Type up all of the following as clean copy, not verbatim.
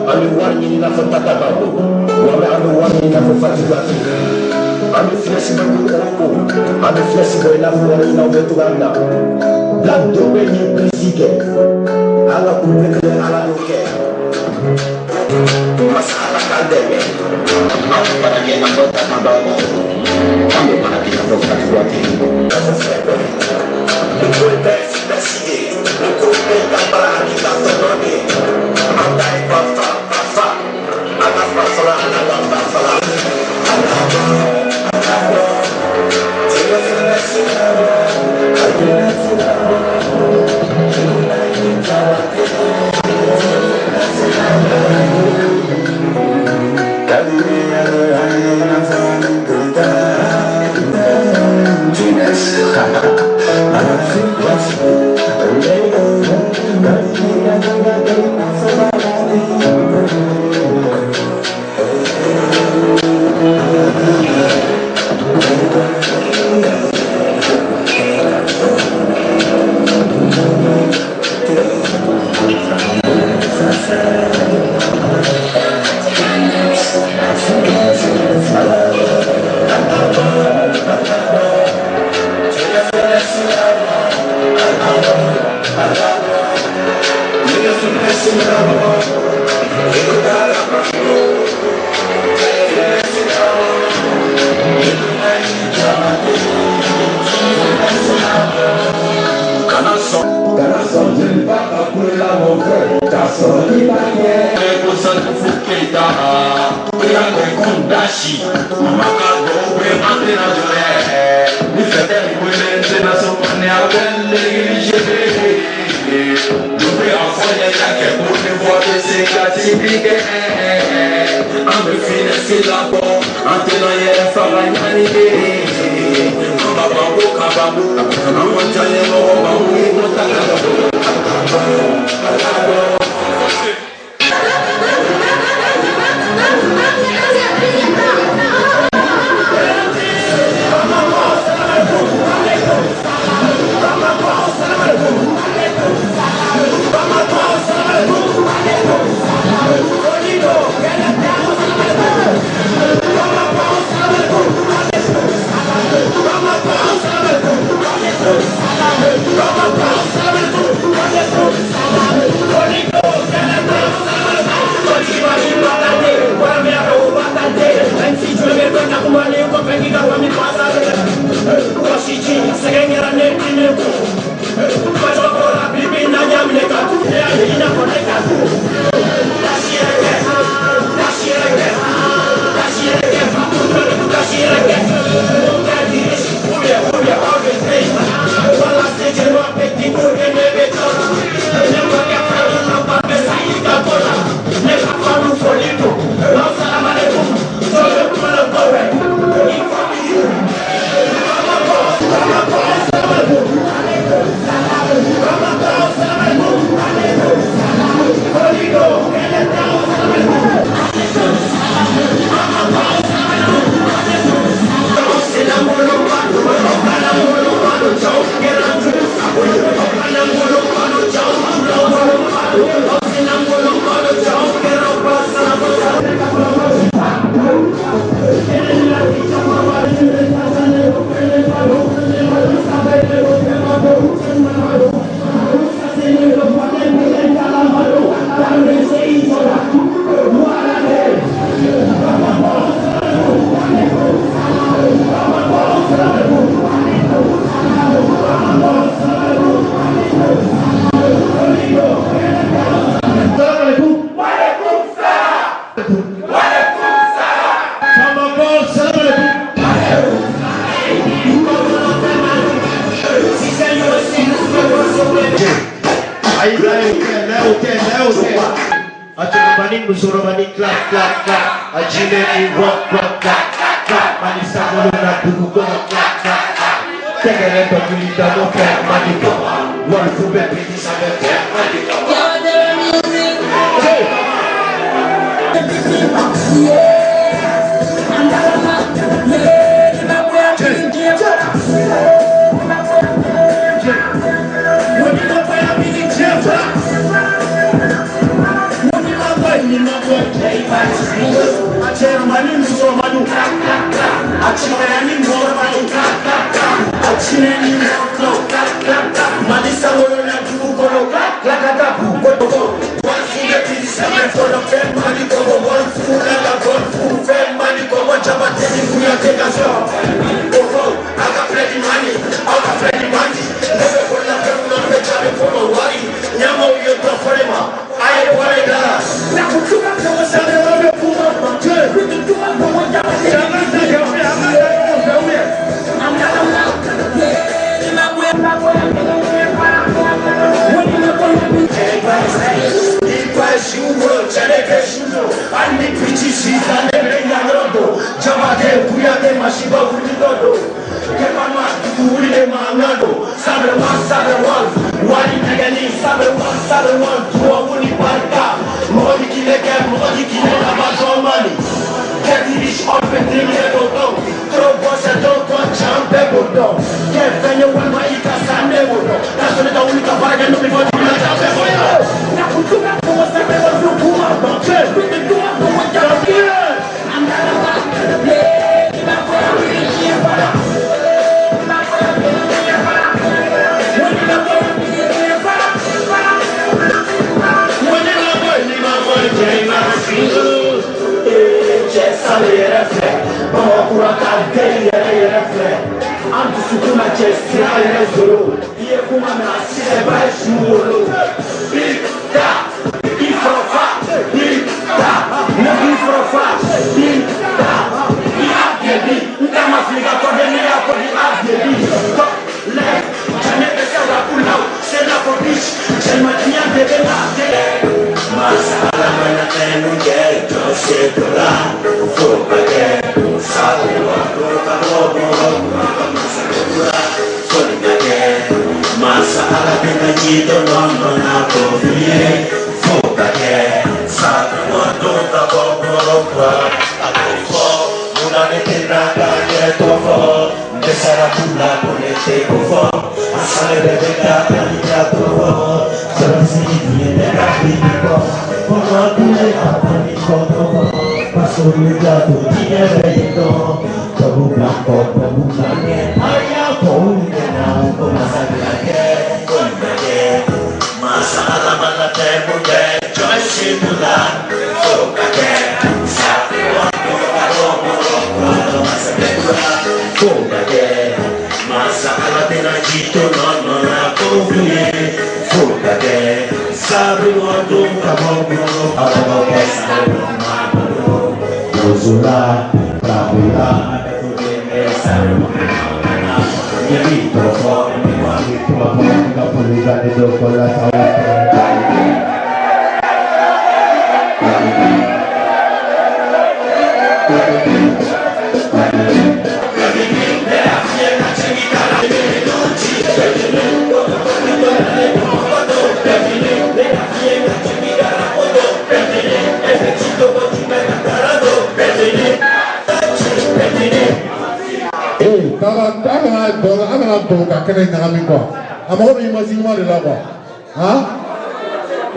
An bɛ wari ɲini n'a fɔ tata babo wala an bɛ wari ɲini n'a fɔ Fatou. An bɛ filɛsi bɔ ko an bɛ filɛsi bɔ i n'a fɔ wari ɲininaw bɛ cogoya min na. Black Dope ye bilisi kɛ an ka kurupe kelen Ala y'o kɛ. Masa Ala k'an dɛmɛ. An bɛ baara kɛ i n'a fɔ tata babo, an bɛ baara kɛ i n'a fɔ Fatou. N'a fɔ fɛn bɛɛ. Nin ko in bɛɛ ye filɛsi de ye. Nin ko in bɛɛ ye danbara ani tantɔnɔ de ye. An ta ye ba fa ba fa. An ka ba fala an ka ba fala. Kana sɔn jeliba ka kulela mon frère k'a sɔrɔ i b'a kɛ. Ko Salifou Keita i y'a kɛ kun dasi mama ka dɔw bɛ an tɛna jɔ dɛ ni fɛtɛ wele n tɛna sɔn ni a bɛ négligé Dope a fɔ n ye ka kɛ ko ni bɔ tɛ se ka tibi kɛ an bɛ finɛsi labɔ an tɛna yɛrɛ faga ɲani de an b'a banko ka banko an ma diya ɲɛmɔgɔ banko i ko ta ka bɔ. Musorobani clap clap clap, Ajimeni rock rock clap clap, Manisa Molona Dugu clap clap clap, Tɛgɛrɛ dɔnkili da mon frère Mali kaba, wari fu bɛ petit sanfɛ fɛ Mali kaba.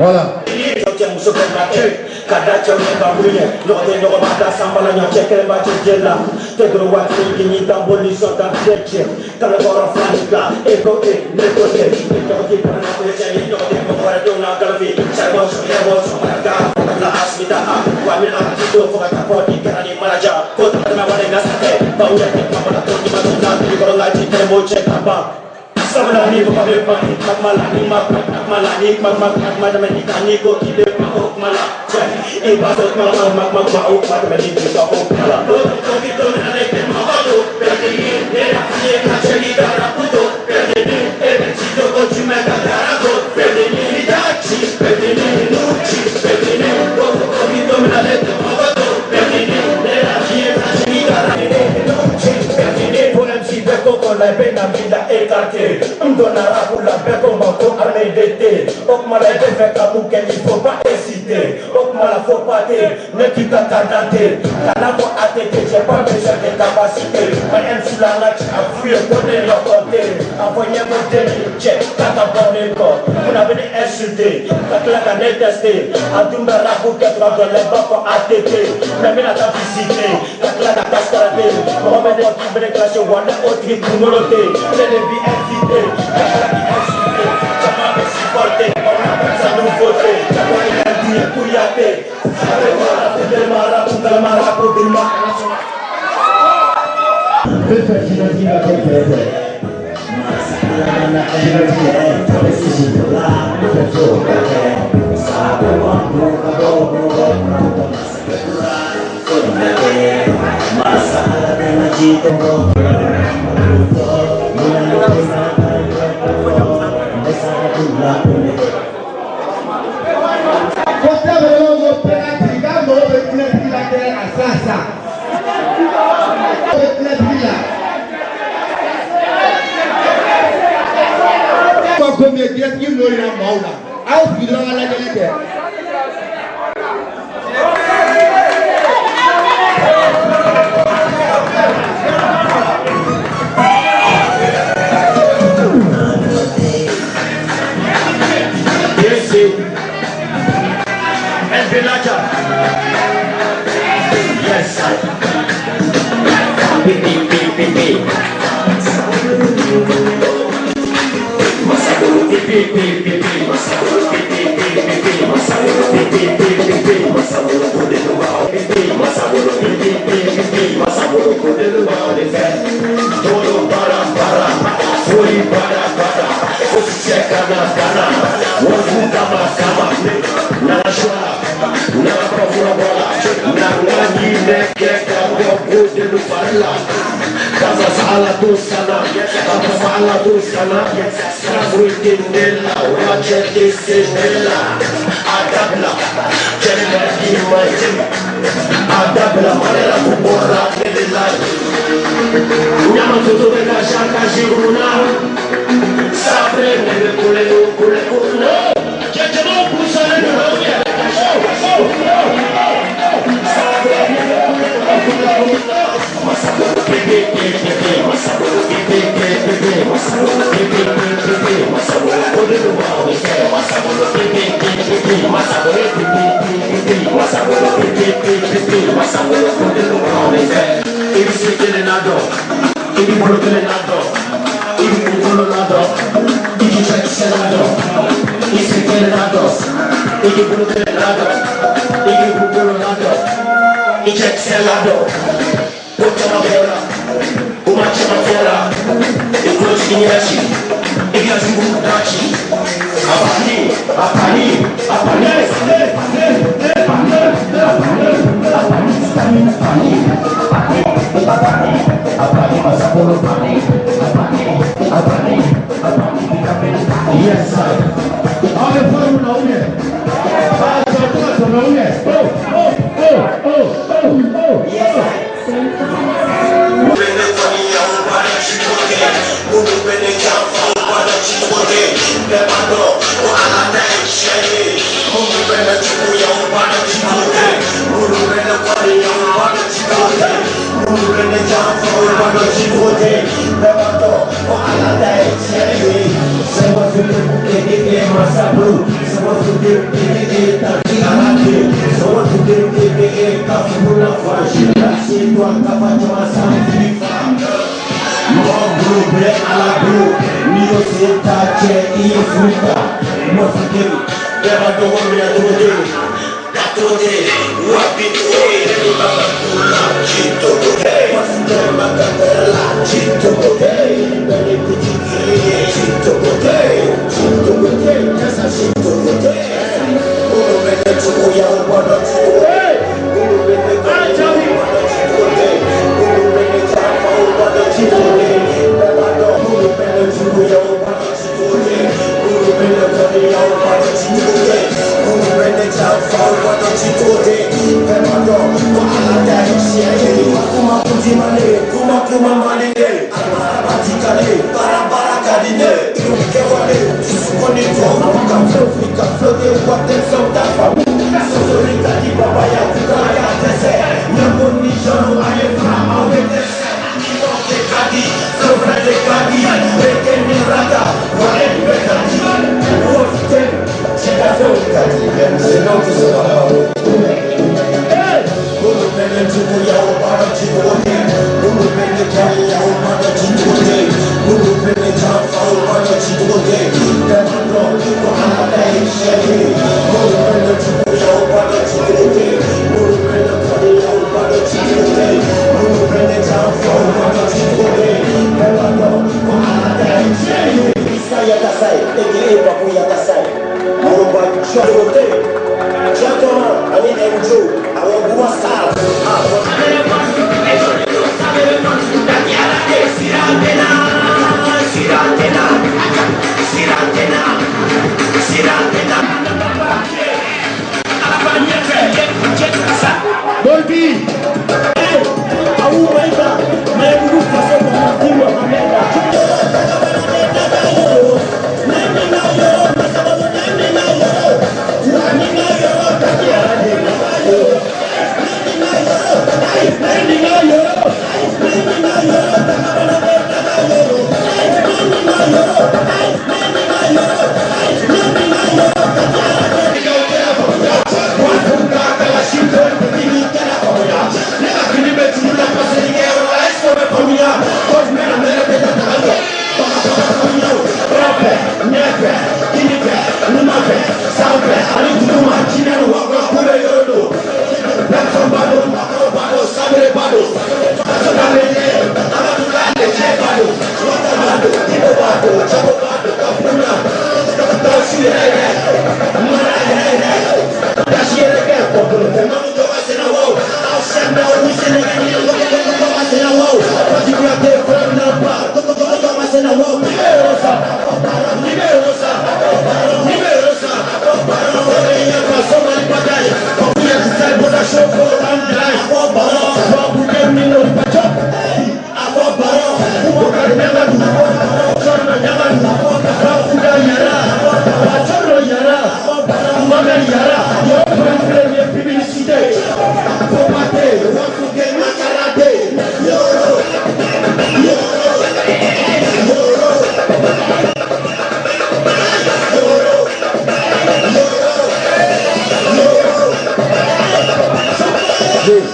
Voilà.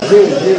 G, G,